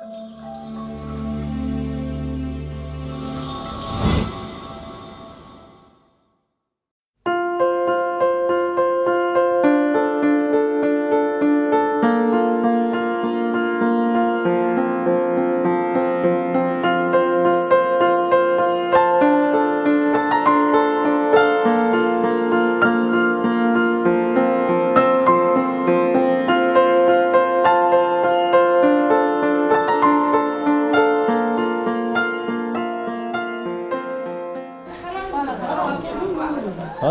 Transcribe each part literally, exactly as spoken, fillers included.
ད་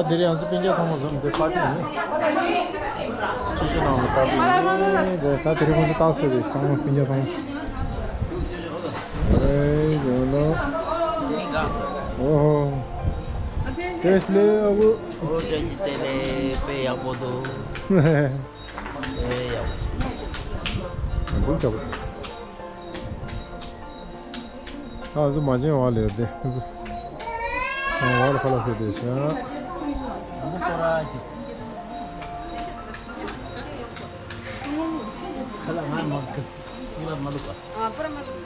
དེ་རིང་ང་ཚོ་སྤུན་ཀྱག་ཚང་མ་འཛོམས་ཏེ་པར་ཊི་ནི། ཅི་ཞིག་ནང་ལ་པར་ཊི་ནི། ད་དེ་རིང་ཁོང་ཚོ་རྟགས་གསལ་རེད། ཚང་མ་སྤུན་ཀྱག་ཚང་མ། ཨེ་ཡོ་ལོ། ཨོ་ཧོ། བཀྲ་ཤིས་བདེ་ལེགས་ཨ་ཁུ། ཨོ་བཀྲ་ཤིས་བདེ་ལེགས། དཔེ་ཡག་པོ་འདུག་ཨེ་ཡག་པོ་འདུག་ཟེར་བ། ཨ་ཟུ་མ་བྱན་བ་ལས་དེ་ཟུ། ཨ་བ་ལ་ཁ་ལ་ཟེར་དེ་ཤ། ཁ་ལ་ང་མ་ཁ་ལ་མ་ལུག་པ། ཨ་པུ་ར་མ་ལུག་པ།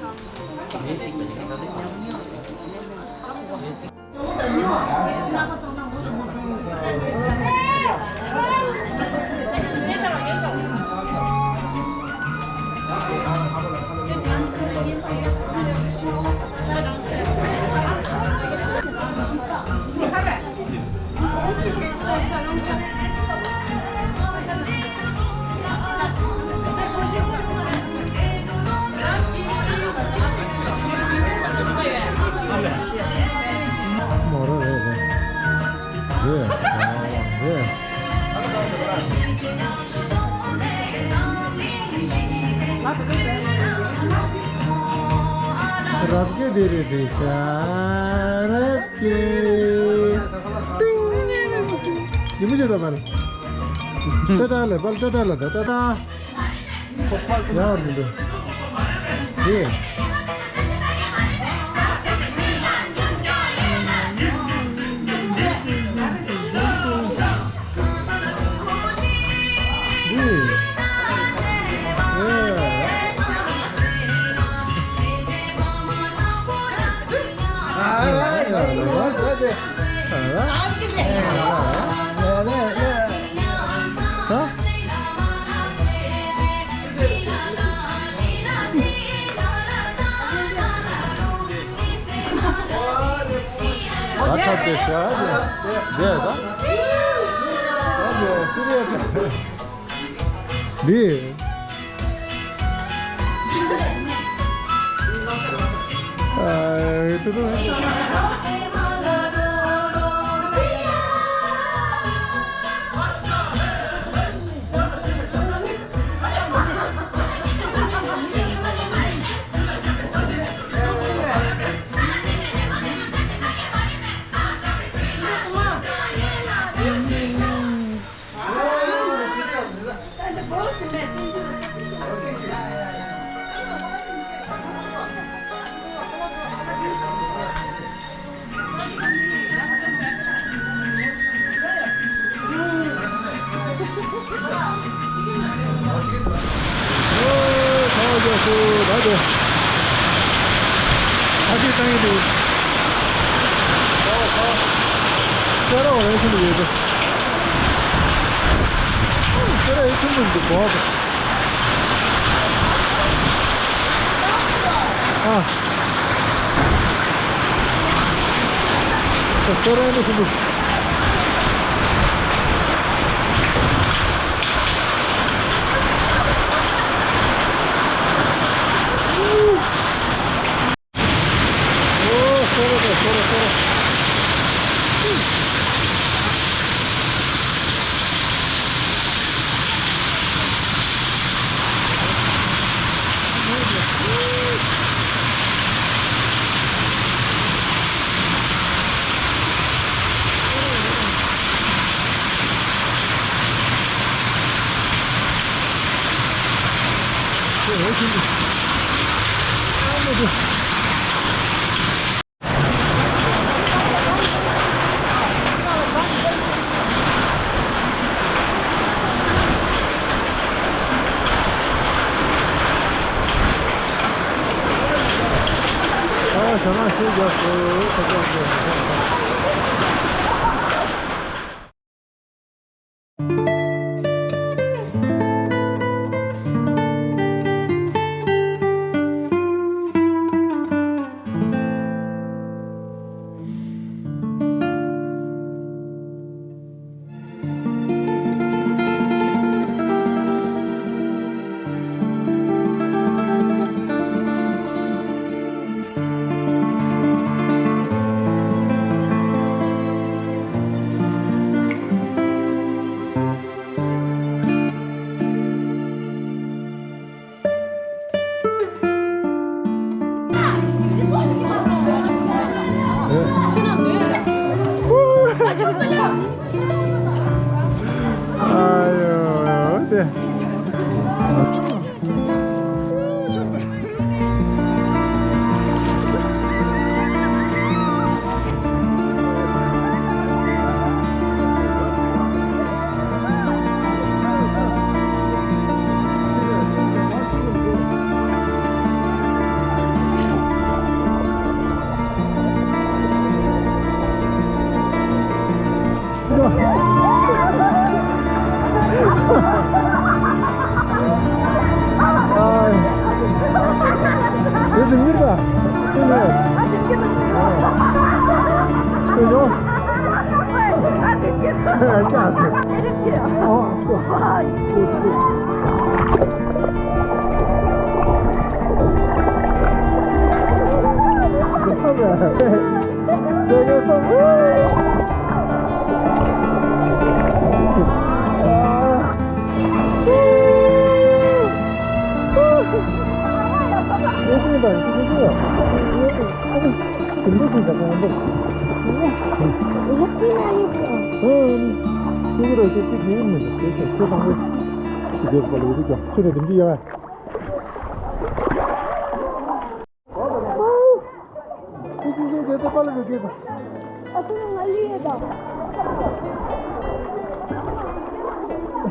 མོ་ར་རེད་རེད། རེད། རེད། རབ་ཀྱི་དེ་རེད་དེ་ཤ་རབ་ཀྱི། ཏིང་། ཡིན་མི་བྱེད་ད་མ་རེད། ཏ་ཏ་ལ་པལ་ཏ་ཏ་ལ་ད་ཏ་ཏ། ཡང་མི་འདུག་དེ། ཨ་ཁྲ་དེ་ཤ་དེ་དེ་ད། འདི། ཨ་ཏུ་ཏུ། ཁྱོད་རང་ཤེས་རྒྱག་དགོས།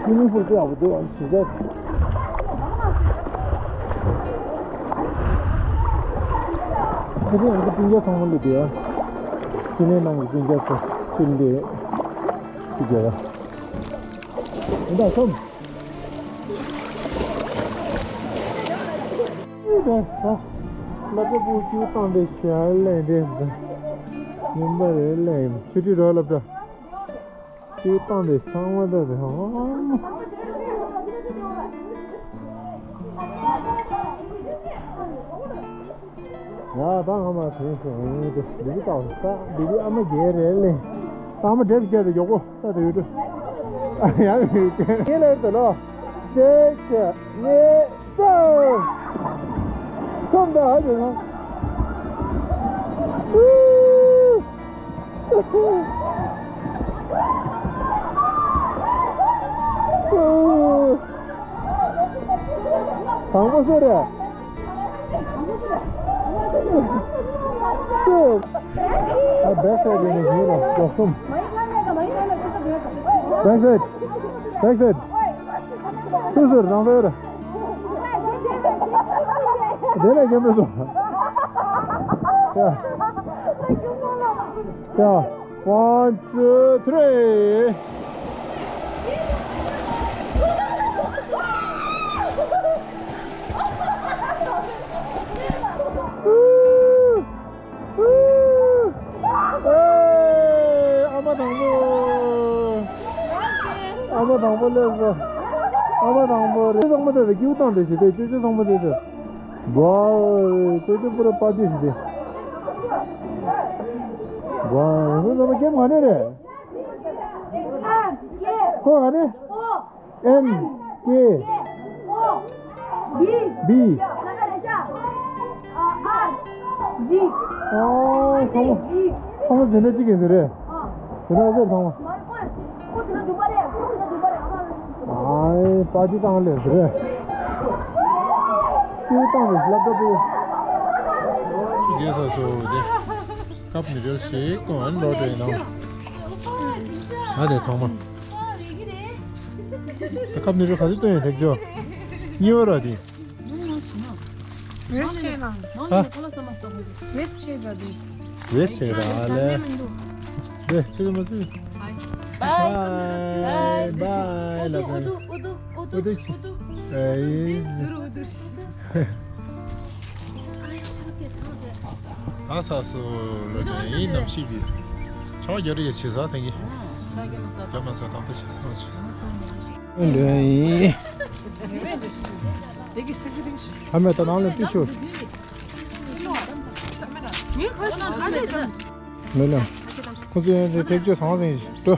Swimming pool དེ་ཡག་པོ་འདུག་ཨ་ནི་ཞིག་ད། དེ་རིང་ང་ཚོ་སྤུན་ཀྱག་ཚང་མ་སླེབས་འདུག་ཨ། ཕྱི་ནས་ནང་གི་སྤུན་ཀྱག་ཚོ་ཕྱིན་ཏེ། ཅི་བྱས་པ། ད་སོང་། ཨེ་ད་ད། སློབ་གྲྭ་ཕྲུ་གུ་བཏང་སྟེ་ཞལ་ལས་འདྲེ་འདི། ཉིན་པ་རེ་ལས་ཡིན་ཆུ་ཁྲི་རོ་སློབ་གྲྭ། ཁྱེད་བཏང་དེ་ཚང་མ་ད་དེ་ཧོ། ཡ་ད་ང་མ་དེ་ཚོ་འོང་དེ་འདི་གི་ལྟ་བ་ད་འདི་གི་ཨ་མ་རྒྱལ་རེད་ལེ། ཨ་མ་འདྲེ་བརྒྱབ་དེ་མགྱོགས་པོ་ད་དེ་ཡོད་དུ། ཡ་ཡོད་དེ་ལེ་དེ་ལོ། གཅིག་གཉིས་གསུམ། གསུམ་ད་ཧ་ཅང་། དང་པོ་སུ་རེད། སུ། ཨ་བེག་སའིཌ་ནས་ཡིན་ལ་གསུམ། བེག་སའིཌ། བེག་སའིཌ། སུ་སུ་རང་སོའི་ར། དེ་ནས་རྒན་པོས་སོ། ཡ། ཡ། One, two, three. ཨེ། ཨ་མ་དང་པོ། ཨ་མ་དང་པོ་སླེབས་སོང་། ཨ་མ་དང་པོ་རེད། ཚང་མ་དེ་ལ་སྐྱིད་པོ་བཏང་དེ་ཞིག་དེ་ཅོ་ཅོ་ཚང་མ་དེ་ཚོ། ཝའོ། ཅོ་ཅོ་པུ་ར་པ་ཏི་ཞིག་དེ། ཝའོ། ཁོ་ཚང་མ་གེམ་ག་ནས་རེད། ཨ་ཀེ། ཁོ་ག་ནས། ཨོ། M K O B B R G ཨོ། ཚང་མ་ཚང་མ་འཛིན་གྲྭ་གཅིག་གི་འཛིན་རེད། དེ་ནས་ཚེ་ཚང་མ། ཨའི་པ་ཏི་བཏང་ལས་འཛིན་རེད། ཀྱུ་བཏང་རེད་ལབ་ད་པོ། རྒྱལ་ས་སོ་དེ། ཀབ་ནི་རེལ་ཞིག་ཏོ་ཨན་ལོ་དེ་ནང་། ང་དེ་ཚང་མ། ད་ཁབ་ནི་རུ་ག་ཚོད་བཏོན་ཡོད་ཐེག་ཅོ། གཉིས་པ་ར་དེ། ཝེསི་ཊི་བྱས་ན། ནང་ལ་ནི་ཁོ་ལ་ས་མ་སྟོང་གི། ཝེསི་ཊི་བྱས་པ་དེ། ཝེསི་ཊི་བྱས་པ་ཨ་ལེ། ཝེསི་ཊི་བྱས་མ་བྱས། བའི་བའི་བའི་ལ་ཨུ་དུ་ཨུ་དུ་ཨུ་དུ་ཨུ་དུ་ཨུ་དུ། ཨེ། ཟུར་ཨུ་དུ། ད་ས་སོ་ལོ་ནས་ཡིན་ནམ་ཤི་གི། ཆ་བ་རྒྱ་རི་ཡ་ཆེ་ས་ཐང་གི། རྒྱ་མ་ས་དང་དུ་ཆེ་ས་ཆེ་ས། ལོ་ཡིན། ཨ་མེ་ད་ནང་ལ་ཏི་ཤུ། མེད་ལ། ཁོ་ཚོས་ཡང་དེ་ཐེག་ཆོས་ཟང་ཟིང་ཞིག་འགྲོ།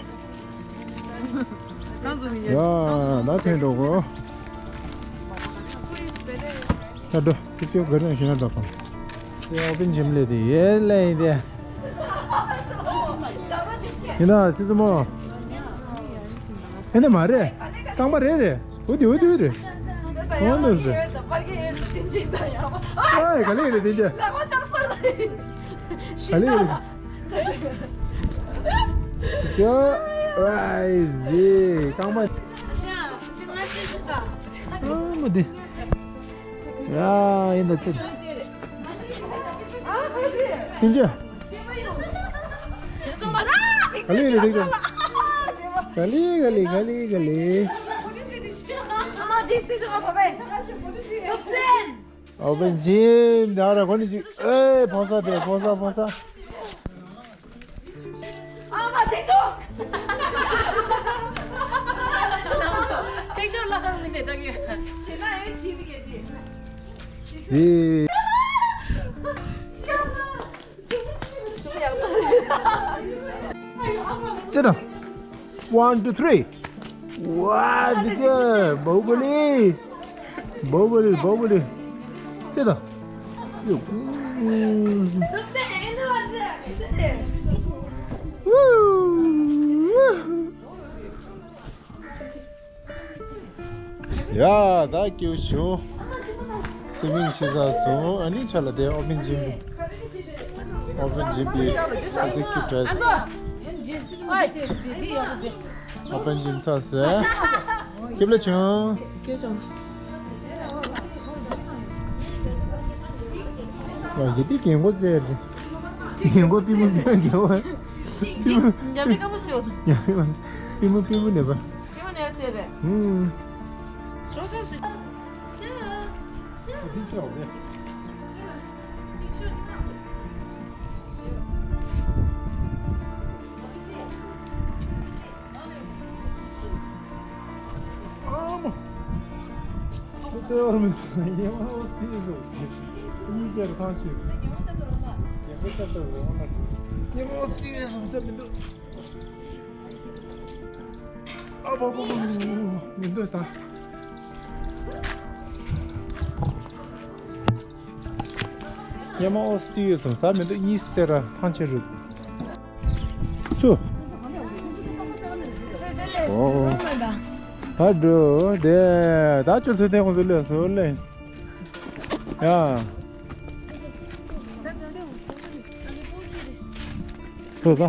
ཡ་ད་ཐོན་འགྲོ་གོ། ད་འགྲོ། ཐེག་ཆོས་ག་རེ་ཞིག་ན་འགྲོ་གོ། དེ་ཨོ་པན་ཇིམ་ལས་དེ་ཡེ་ལས་ཡིན་དེ། ཡིན་ན་སི་སི་མོ། ཨེ་ནི་མ་རེད། རྐང་པ་རེད་རེད། འུ་དུ་འུ་དུ་རེད། ཨོ་ནོ་ཟེར། ཨའི་ག་ལེ་རེད་དེ་ཅི། ག་ལེ་རེད། ཅོ། ཨའི་ཟེ། རྐང་པ། ཨ་མ་དེ། ཡ་ཡིན་ད་ཅི། དེ་ཅི། ག་ལེ་རེད་དེ་ཅི། ག་ལེ་ག་ལེ་ག་ལེ་ག་ལེ། ཨོ་པན་ཇིམ་ད་ར་གོ་ནི་ཅི། ཨེ་ཕོ་ས་དེ་ཕོ་ས་ཕོ་ས། ཨ་མ་དེ་ཆོ། ཐེག་ཆོས་ལ་ཁང་མི་འདེ་ད་གི། ཞེ་ན་ཨེ་ཅི་མི་གེ་དེ། དེ། ཤ་ལ། ཅི་དང་། One, two, three. ཝ། འདི་ག་བྷོ་ག་ལི། བྷོ་ག་ལི་བྷོ་ག་ལི། ཙེ་ད། ཡ་ད་ཀྱུ་ཆུ། སི་ཝིང་བྱེད་ས་སོང་། ཨ་ནི་ཆ་ལ་དེ་ཨོ་པན་ཇིམ། ཨོ་པན་ཇིམ་པའི་ཨེག་ཛེ་ཀུ་ཊིབ་ཌའི་རེག་ཊར། ཨོ་པན་ཇིམ་ཚ་ཟེར། སྐྱིབ་ལ་ཆུང་། ཡ་གི་དེ་རྒན་གོག་ཟེར་རེད། རྒན་གོག་པི་མོ་པི་མོ་རྒན་གོག་པི་མོ། རྒྱ་མི་དཀར་པོ་ཟེར། རྒྱ་མི་པི་མོ་པི་མོ་ནས་པ། པི་མོ་ནས་ཟེར་རེད། ཧུམ། ཅོ་ཅོ་སུ། ཤ། ཤ། ཤ། ཨ་མ། ཁོ་ལྟ་བར་མི་འདུག་ཉི་མ་ཨོ་ཙི་ཟེར། གཉིས་ཀྱི་རུ་ཐང་ཆེ། རྒན་པོ་ཆགས་ས་ཟེར་འོང་ན། ཉི་མ་ཨོ་ཙི་ཟེར་ཟེར་མི་འདུག་ཨ་བ་བ་བ་མི་འདུག་ད། ཉི་མ་ཨོ་ཙི་ཡོད་སོང་ཟ་མི་འདུག་གཉིས་སེ་ར་ཐང་ཆེ་རུ། སུ། ཨོ། ད་འགྲོ་དེ་ད་ཅོ་ཚོད་ལྡན་ཁོང་ཚོ་ལས་སོ་ལས། ཡ། སུ་ད།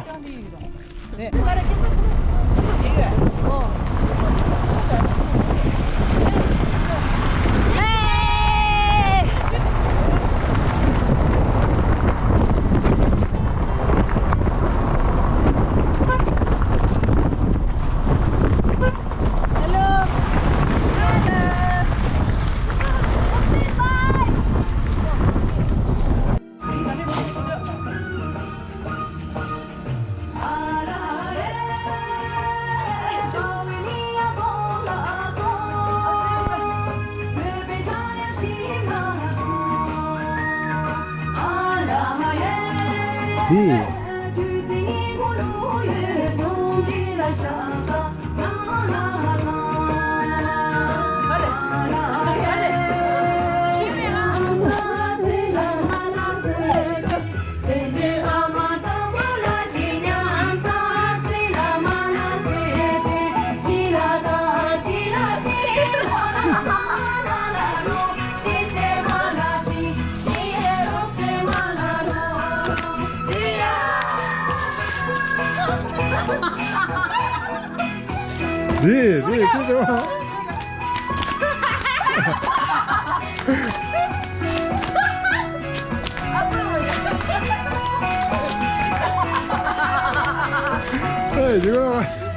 རེད་རེད་ཅི་ཟེར་བ། རེད།